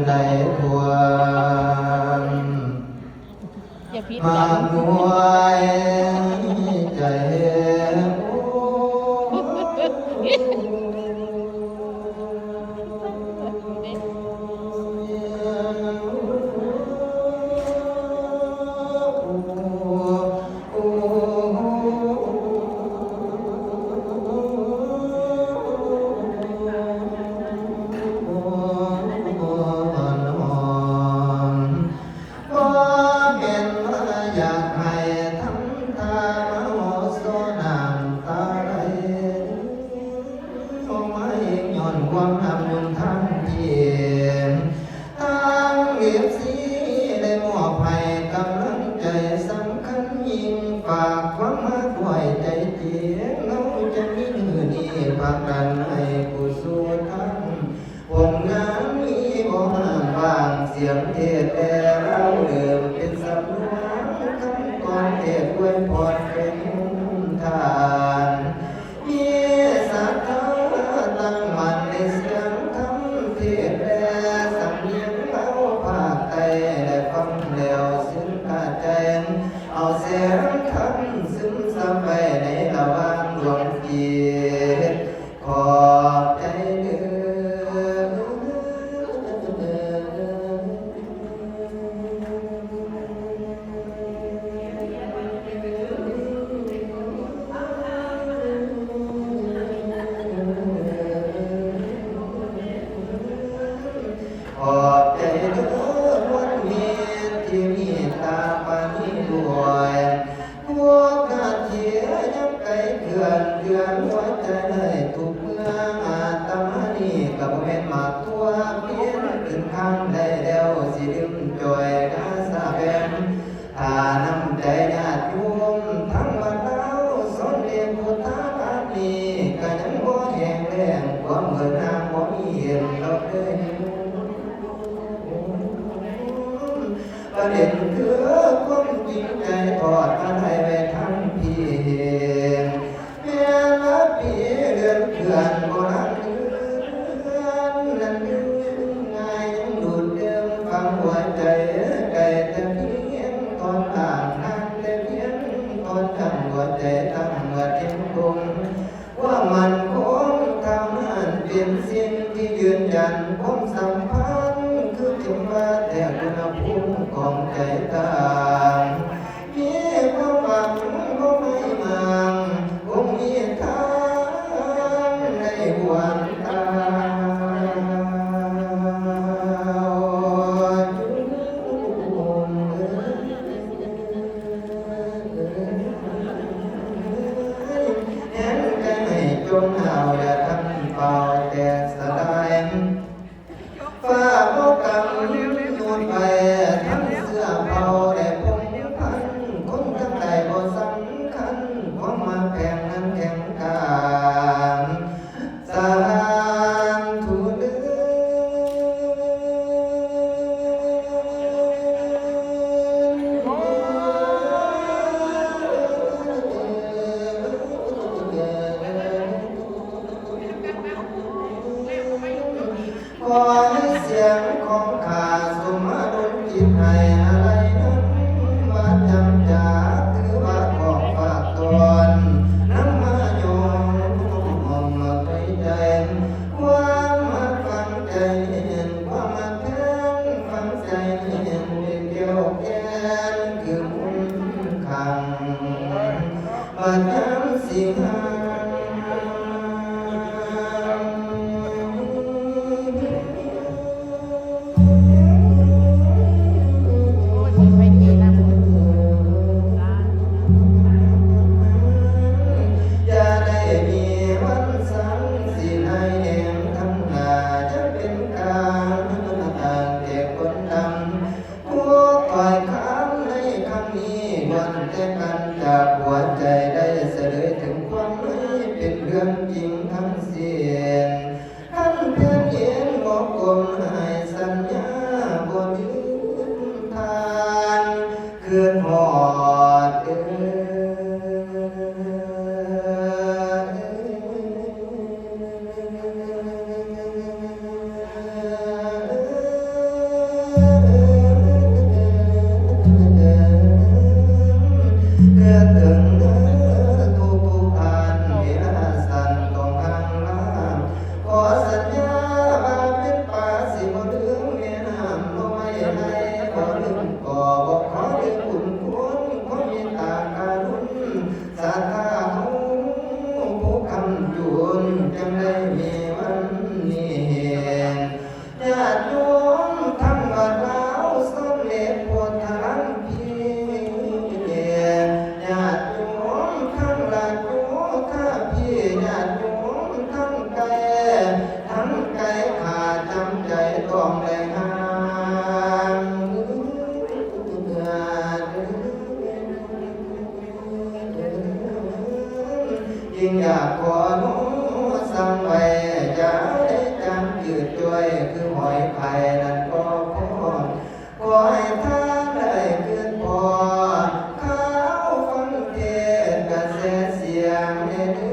ໄດ້ທົ່ວ ຢ່າຜິດ ມາ ກັນ ນວຍໃຈ ໂອ້ ບໍ່ແມ່ນວ່າຢາກໃຫ້ທຳທ່າມາໂຫໂສນ້ຳຕາໄຫຼ ບໍ່ມາເອງຍ້ອນຄວາມຮັກບຸນທາງທີ່ ທາງເອັຟຊີໄດ້ມອບໃຫ້ກຳລັງໃຈສຳຄັນຍິ່ງ ຝາກຄວາມຮັກດ້ວຍໃຈຈິງ ເຮົາຈະມີມື້ນີ້ ຜະກັນໃຫ້ກຸສົນທຳ ຜົນງານມີບໍ່ຫ້າມວ່າງ ສຽງເທດແດ່ລາວເລີ່ມເປັນສຳນວນ ຄຳກອນເທດອວຍພອນເປັນທານ ມີສັດທາຕັ້ງໝັ້ນໃນສຽງທຳເທດແດ່ ສຳນຽງລາວພາກໃຕ້ ໄດ້ຟັງແລ້ວຊື່ນກະໃຈ ເອົາແສງທຳຊຶມຊຳໄວ້ໃນລະຫວ່າງດວງຈິດ ຂອບໃຈເດີ. ຂອບໃຈເດີ ມວນມິດທີ່ເມດຕາປານີດ້ວຍ ທຸກນາທີຍັງໄກເຄື່ອນ ເຈື່ອນຫົວໃຈໄດ້ທຸກເມື່ອ ອາດຕະມານີ້ກໍບໍ່ແມ່ນໝາກຖົ່ວ ວຽນຂຶ້ນຄານໄດ້ແລ້ວ ຊິດື່ມຈ່ອຍກາສາແບມ ຖ້ານ້ຳໃຈຍາດໂຍມທາງວັດລາວ ສົມເດັດພຸດທະລາດນີ້ ກໍຍັງບໍ່ແຫ້ງແລ້ງ ຄວາມເບີນນາງບໍ່ມີເຫັນດອກເດີໂຍມ ປະເດັນຄືຄວາມຈິງໃຈ ທອດມາໄດ້ໄວ້ທາງພີ້ ແມ່ນລະປີເດືອນເດືອນບໍ່ລັງເຮືອນ ນັ້ນຢູ່ງ່າຍຍັງດູດດື່ມ ຝັງຫົວໃຈໄກແຕ່ພຽງ ຖອນຮ່າງຫ່າງແຕ່ພຽງ ຖອນທັງຫົວໃຈທັງໝົດເຫັນຄົງ ຄວາມໝັ້ນຄົງທຳນັ້ນເປັນສິ່ງທີ່ຢືນຢັນ ຄວາມສຳພັນຄືເຂັມບາດແທກອຸນຫະພູມຂອງໃຈຕ່າງ ມີຄວາມຫວັງບໍ່ໄໝ້ໝາງ ຄົງມີທາງໃນຫວນຕາ ແຮງໃຈໃຫ້ຈົ່ງຫ້າວ ຢ່າທັນຟ້າວແຕກສະລາຍ ຟ້າບໍ່ກຳນົດໄວ້ທັງເຊື້ອເຜົ່າ ແລະພົງພັນ ຄົນທັງຫຼາຍບໍ່ສຳຄັນ ຄວາມມາກແພງນັ້ນແຂງກາງ ສາທຸເດີ. ຂໍໃຫ້ສຽງຂອງຂ້າສົມອາລົມຈິດ ໃຫ້ອາໄລນຳວ່າຈຳຈາ ຖືວ່າຂອບຝາກຕ້ອນ ນຳມາຍ້ອມໃນໃຈ ຄວາມຮັກຝັງໃຈແໜ້ນ ຄວາມຮັກແພງຝັງໃຈແໜ້ນ ເປັນແກ້ວແກ່ນຄືມົນຄັງ ບັດຍາມສິງຫາ ຢ່າໄດ້ມີວັນສັງ ຊິໄດ້ແນມທາງໜ້າ ຈະເປັນການຕ່າງແກ່ຄົນດຳ ທຸກຖ້ອຍຄຳໃນຄັ້ງນີ້ ລ້ວນແຕ່ກັນຈາກຫົວໃຈ ໄດ້ສະເລີຍເຖິງຄວາມໃນ ເປັນເລື່ອງຈິງທັງສິ້ນ ຄັນເພິ່ນເຫັນບໍ່ກົ້ມໃຫ້ສັນຍາ ບໍ່ລືມທ່ານ ຄຶດຮອດເດີ. ຕ້ອງໄດ້ຫາງ ຈຶ່ງຢາກຂໍໜູສັ່ງໄວ້ ຢ່າໄດ້ຈາງຈືດຈ່ອຍ ຄືຫອຍພາຍນັ້ນກໍພໍ ຂໍໃຫ້ທ່ານໄດ້ຄິດພໍ ຂ່າວຟັງເທດກະແສສຽງແດ່ເດີ.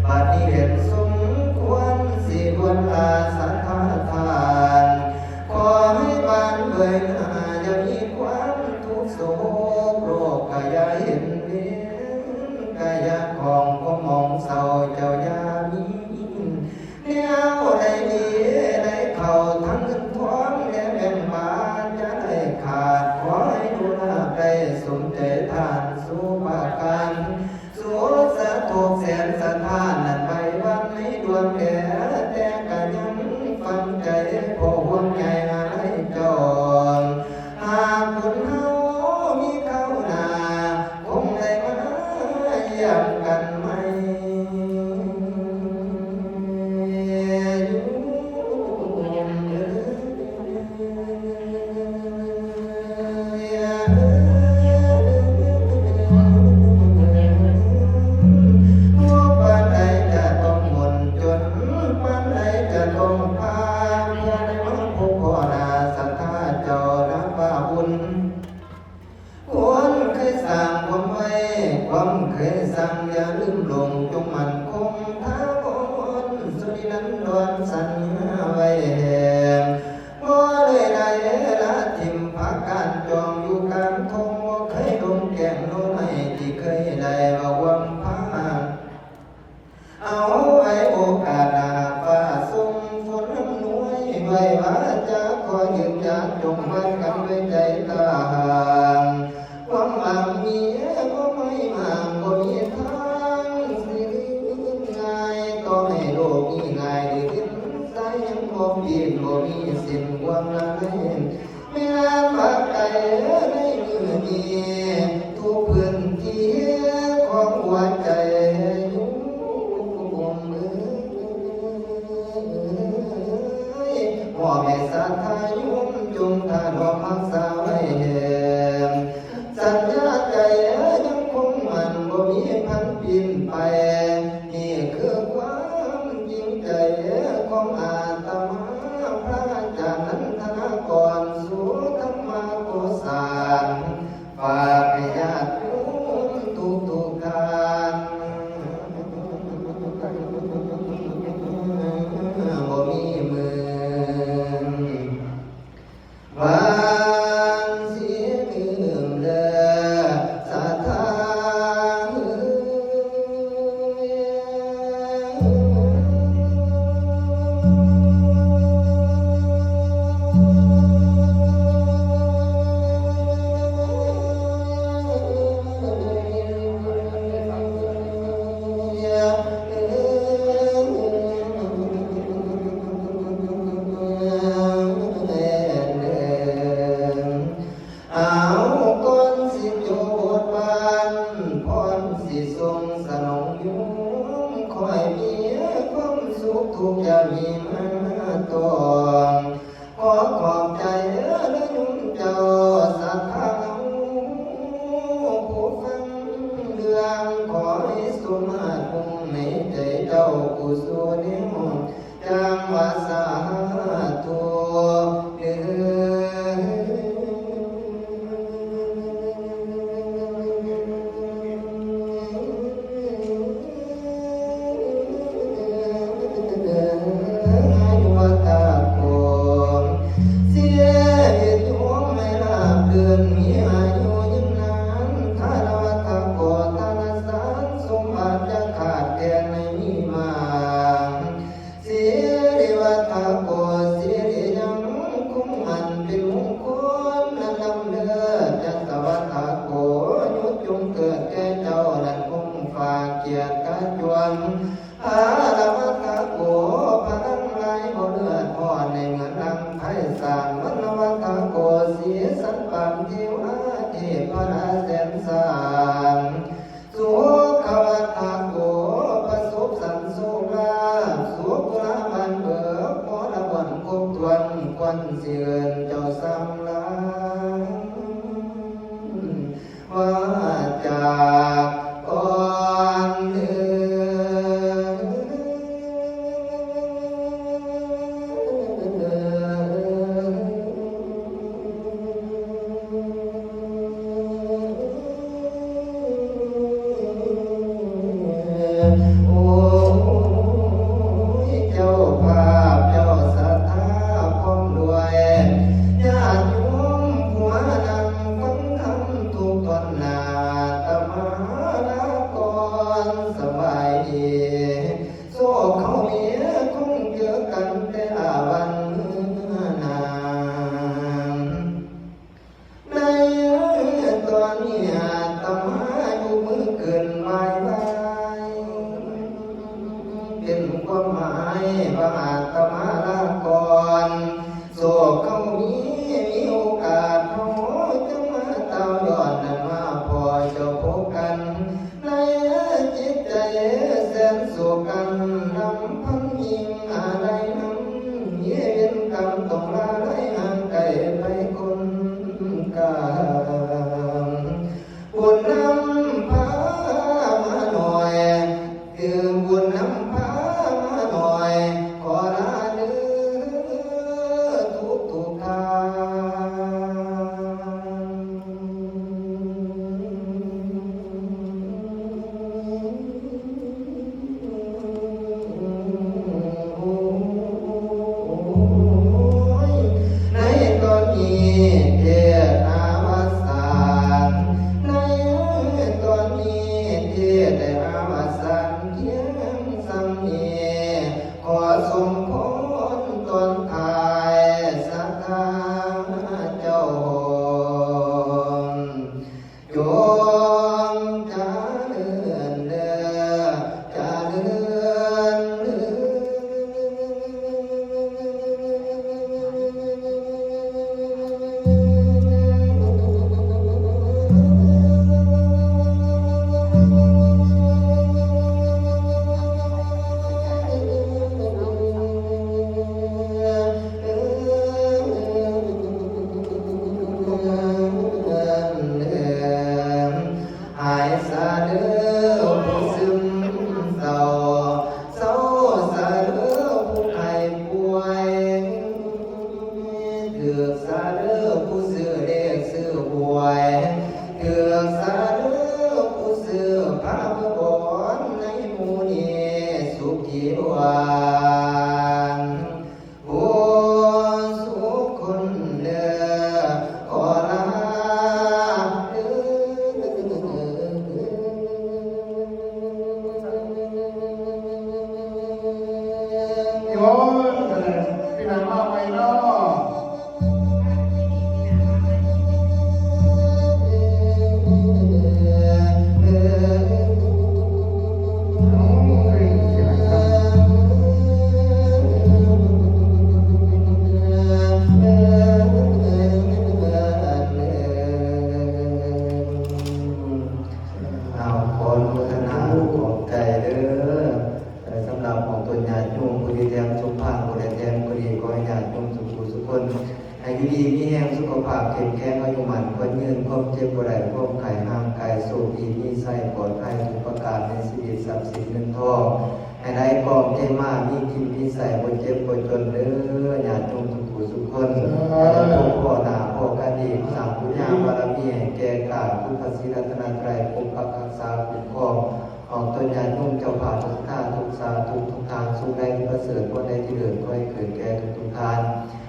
ບັດນີ້ເຫັນສົມຄວນຊິດ່ວນລາສັດທາທ່ານ ຂໍໃຫ້ບ້ານເບີຍໜ້າ ຢ່າມີຄວາມທຸກໂສກ ໂລກກະຢ່າເຫັນເວນ ກະຢ່າຂອງຄວາມໝອງເສົ້າ ເຈົ້າຢ່າມີ ແນວໃດດີໄດ້ເຂົ້າທັງເງິນທອງ ແລະແບ່ງປານ ຢ່າໄດ້ຂາດ ຂໍໃຫ້ດູລາບໄດ້ສົມໃຈທ່ານສູ່ປະການ ສູ່ສາທຸກແສນສະທ້ານນັ້ນໄວ້ວັນໃນດວງແດ່ ແຕ່ກະຍັງຝັງໃຈ ເພາະຫ່ວງໃຍອາໄລເຈົ້າ ຫາກບຸນເຮົາມີຄາວໜ້າ ຄົງໄດ້ມາຢ້ຽມກັນໃໝ່ຢູ່. ທຸກປານໃດຈະຕ້ອງມົນຈົນ ປານໃດຈະຕ້ອງພາ ເພື່ອໄດ້ມາພົບພໍ້ໜ້າສັດທາເຈົ້ານາປ່າບຸນ. ຄວນເຄີຍສ້າງຄວາມໄວ ຄວາມເຄີຍສ້າງຢ່າລືມລົງ ຈົ່ງໝັ້ນຄົງຖາວອນ ສຸນິລັນດອນສັນຍາໄວ້ແຮງ ບໍ່ໄດ້ໄດ້ລະຖິ້ມ ພາການຈອງຢູ່ກາງທົ່ງ ບໍ່ເຄີຍລົງແກ້ງໂນໄມ້ ທີ່ເຄີຍໄດ້ເວົ້າຫວັງພາ ເອົາໄວ້ໂອກາດໜ້າ ຟ້າຊົງຝົນອຳນວຍ ດ້ວຍວາຈາຂໍຢືນຢານ ຈົ່ງຫວັງກັນດ້ວຍໃຈກ້າຫານ ຄວາມຫວັງມີບໍ່ໄມ່ໝາງ ບໍ່ມີທາງຊິລືມງ່າຍ ຕໍ່ໃຫ້ໂລກນີ້ງ່າຍໄດ້ເຫັນສາຍ ຍັງບໍ່ປີ້ນບໍ່ມີສິ້ນຄວາມລະໄລ ແມ່ນວ່າໄກໃນມື້ນີ້ ທຸກພື້ນທີ່ຂອງຫົວໃຈໂຍມເອີຍ ພໍ່ແມ່ສັດທາໂຍມຈົ່ງຖະໜອມຮັກສາໄວ້ແຮງ ສັນຍາໃຈຍັງຄົງໝັ້ນ ບໍ່ມີພັນປິ່ນໄປ ນີ້ຄືຄວາມຈິງໃຈຂອງອາດຕະມາ ພະອາຈານນັນທະນາກອນ ສຸທຳມະໂກສານ ຝາກໃຫ້ຍາດໂຍມທຸກໆທ່ານ ບໍ່ມີມື້ ຫວັງຊິລືມເລີສະຖານ. ເອົາ ກ່ອນຊິຈົບບົດບານ ພອນຊິສົ່ງສະໜອງໂຍມ ຂໍໃຫ້ມີຄວາມສຸກ ທຸກຢ່າມີມາຕ້ອງ ຂໍຂອບໃຈເດີໂຍມເຈົ້າ ສັດທາເຮົາຜູ້ຟັງເລື່ອງ ຂໍໃຫ້ສົມມາດມຸ່ງໃນໃຈເຈົ້າ ກຸສົນແນວ ຈັ່ງວ່າສາທຸເດີ. ອາຍຸວັດຕະໂກ ຊີວິດຢູ່ໃນລາບລື່ນ ມີອາຍຸຍືນນານ ທານະວັດຕະໂກ ທານະສານສົມບັດ ຢ່າຂາດແຄນໃຫ້ມີມາກ ສິລິວັດຖະໂກ ສິລິຍັງຄົງໝັ້ນເປັນມຸງຄຸນອັນລ້ຳເລີດ ຈັດຕະວັດຖະໂກ ຍດຈົ່ງເກີດແກ່ເຈົ້ານັ້ນຄົງຟ້າກຽດກະຈວມ ພາລະວັດຖະໂກ ພະລັງຫຼາຍບໍ່ເລືອດຮ້ອນ ໃນເມືອງລັງໄພສານ ວັນນະວັດຖະໂກ ສີສັນປານ ເທວາເທພະລາແສນສາງ ສຸຂະວັດທະໂກ ປະສົບສັນໂຊກລາບ ສຸຂະລາບອັນເບີກ ມໍລະບົນຄົບຖ້ວນ ຄວັນຊິເອີ້ນເຈົ້າສຳລານ ວ່າຈາກກ່ອນເດີ. ໂອ້ຍ ເຈົ້າພາບເຈົ້າສັດທາ ພ້ອມດ້ວຍຍາດໂຍມ ຜູ້ມານັ່ງຟັງທຳທຸກທ່ອນ ອາດຕະມາລາກ່ອນ ສະບາຍດີ ໂຊກເຮົາມີຄົງເຈີກັນແຕ່ລະວັນມື້ໜ້າ. ໃນຕອນນີ້ອາດຕະມາຍົກມືຂຶ້ນບາຍບາຍ ເປັນຄວາມໝາຍວ່າອາດຕະມາລາກ່ອນ ໂຊກເຮົາມີ ມີໂອກາດເຮົາຈະມາຕ່າວຍ້ອນ ນັ້ນມາພໍ້ເຈົ້າພົບກັນ ໃນຈິດໃຈແສນໂສກັນ ນຳພັນຍິ່ງອາໄລນຳ ມີເວນກຳຕ້ອງລາໄລຫ່າງໄກໄປຄົນກາງ ບຸນນຳພາມາໜ້ອຍ ຄືບຸນນຳພາມາໜ້ອຍ ຂໍລາເດີທຸກໆທ່ານ. ໃນຕອນນີ້ເທດອະວະສານ ໃນຕອນນີ້ເທດໄດ້ອະວະສານພຽງສ່ຳນີ້ ຂໍສົ່ງພອນຕອນທ້າຍສັດທາເຈົ້າ ຈົ່ງຈະເລີນເດີ ຈະເລີນເດີ. ຫາຍຊາເດີຜູ້ຊຶມເສົ້າ ເຊົາຊາເດີຜູ້ໄຂ້ປ່ວຍ ຖືກຊາເດີຜູ້ຊື້ເລກຊື້ຫວຍ ຖືກຊາເດີຜູ້ຊື້ພາເມືອບອນ ໃນໝູ່ນີ້ສຸຂີດວນ ຜູ້ສຸຄົນເດີ ຂໍລາເດີ. ໂອ້ຍ ເປັນຫຍັງມາໃໝ່ເນາະ? ເອົາ ຂໍອະນຸໂມທະນາ ຂອບໃຈເດີ ເອີ ສຳລັບຂອງຕົນຍາດໂຍມ ຜູ້ທີ່ແຖມສົມພານ ຜູ້ໃດແຖມກໍດີ ຂໍໃຫ້ຍາດໂຍມສຸຂູສຸຄົນ ໃຫ້ຢູ່ດີມີແຮງ ສຸຂະພາບເຂັ້ມແຂງ ອາຍຸໝັ້ນຂວັນຍືນ ຄວາມເຈັບບໍ່ໄດ້ ຄວາມໄຂ້ຫ່າງໄກ ໂຊກດີມີໄຊ ປອດໄພທຸກປະການໃນຊີວິດ ຊັບສິນເງິນທອງ ໃຫ້ໄຫຼກອງເທມາ ມີກິນມີໃຊ້ ບໍ່ເຈັບບໍ່ຈົນເດີ ຍາດໂຍມທຸກຜູ້ທຸກຄົນ ສາທຸ ໃຫ້ໄດ້ພົບພໍ້ໜ້າພໍ້ກັນອີກ ສ້າງບຸນຍາບາລະມີໃຫ້ແກ່ກ້າ ຄຸນພະສີລັດຕະນະໄຕ ປົກປັກຮັກສາຄຸ້ມຄອງ ອອກຕົນຍາດໂຍມເຈົ້າພາບ ທຸກທ່ານ ທຸກສາທຸ ທຸກທ່ານ ສຸກໃດທີ່ປະເສີດ ຄວາມໃດທີ່ເລີດ ຂໍໃຫ້ເກີດແກ່ທຸກໆທ່ານ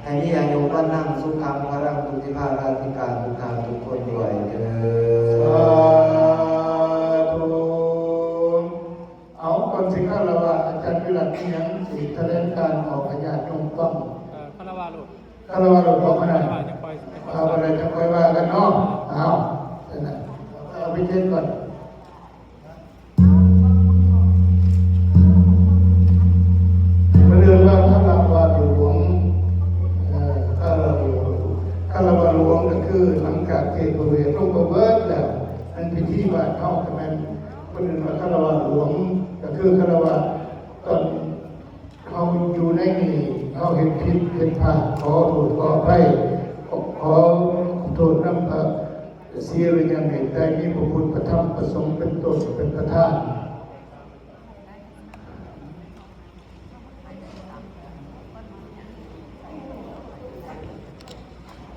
ໃຫ້ມີອາຍຸວັນນະ ສຸຂັງ ພະລັງ ປຸດຕິພາລາທິການ ທຸກທ່ານທຸກຄົນດ້ວຍເທີ້ນ ສາທຸ. ເອົາ ກ່ອນຊິຄາລະວະ ອາຈານວິລັດ ມີຫຍັງຊິຖະແຫຼງການອອກໃຫ້ຍາດໂຍມຟັງ? ເອີ ຄາລະວະໂລດ ຄາລະວະໂລດ ບອກມາໄດ້ ຄາລະວະ ຈັກຄ່ອຍ ເອີ ບໍ່ໄດ້ ຈັກຄ່ອຍວ່າກັນເນາະ. ເອົາ ເອົາ ເອົາພິເທດກ່ອນ ເພິ່ນເອີ້ນວ່າຄາລະວະຫຼວງ ເອີ ຄາລະວະຫຼວງ ຄາລະວະຫຼວງກໍຄື ຫຼັງຈາກ ເພດພະເວດລົງໄປເບິດແລ້ວ. ອັນພິທີບ້ານເຮົາກໍແມ່ນ ເພິ່ນເອີ້ນວ່າຄາລະວະຫຼວງ ກໍຄືຄາລະວະ ຕອນເຮົາຢູ່ໃນນີ້ ເຮົາເຮັດຜິດເຮັດພາດ ຂໍໂທດຂໍອະໄພ ຂໍ ຂໍໂທດນຳພະ ສີອະລິຍະເມດໄຕ ມີພະພຸດ ພະທຳ ພະສົງເປັນຕົ້ນເປັນປະທານ.